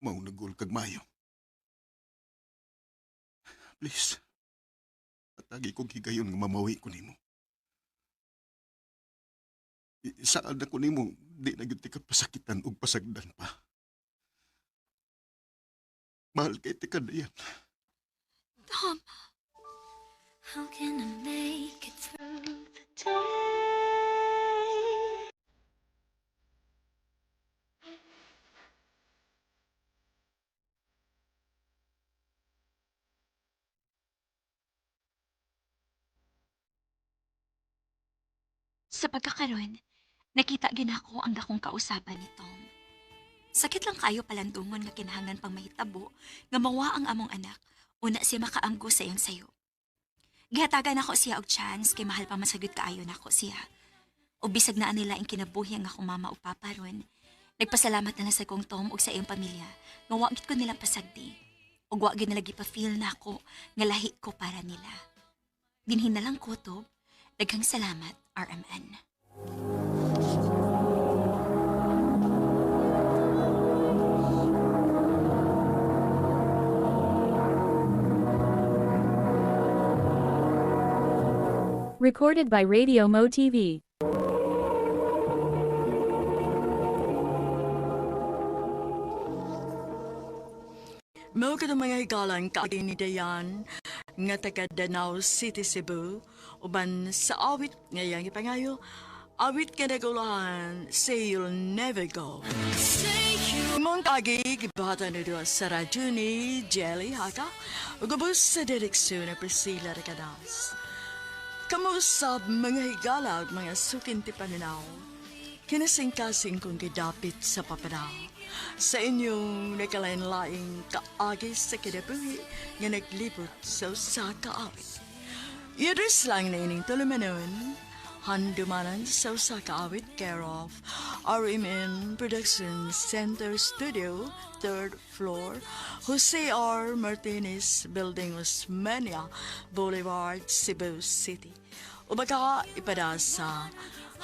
maunagol kag mayo. Please, atagi kong higayon nga mamawi ko nimo. Saan ako nimo, di na gyud ka pasakitan og pasagdan pa. Mahal kay tika na yan. Tom. How can I make it through the day? Sa pagkakaroon, nakita ginako ang dakong kausaban ni Tom. Sakit lang kayo palandungon nga kinahanglan pang mahitabo nga mawa ang among anak Una siya makaamgo sa iyang sayo. Gihatagan ako siya og chance kay mahal pa man sa gyud kaayo nako siya. Ug bisag naa nila ang kinabuhi ang akong mama ug papa ron. Nagpasalamat na lang sa kong Tom ug sa iyang pamilya nga wa gid ko nila pasagdi. Ug wa gid nila gipa-feel nako nga lahi ko para nila. Dinhin na lang ko to. Daghang salamat, RMN. Recorded by Radio Mo TV. Mao kadtong mga higalang kaagi ni Dayan nga taga Danao City, Cebu, uban sa awit nga iyang ipangayo, awit nga nagulahan, Say You'll Never Go. Mong kaagi gibahatan ni duha sa radyo ni Jelly Haka ug ubos sa direksyon ni Priscilla Recadas. Kamusab mga higala ug mga sukinti paminaw. Kinasingkasing kong gidapit sa papanaw. Sa inyong nakalain-laing kaagi sa kinabuhi nga naglibot sa usa ka awit. I-address lang na ining tulumanon, handumanan sa usa ka awit, care of RMN Production Center Studio, 3rd floor, Jose R. Martinez Building, Osmeña Boulevard, Cebu City. O baka ipada sa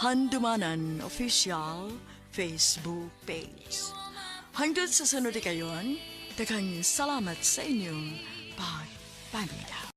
Handumanan Official Facebook page. Hangtod sa sunod kayon, daghang salamat sa inyong pagpaminaw.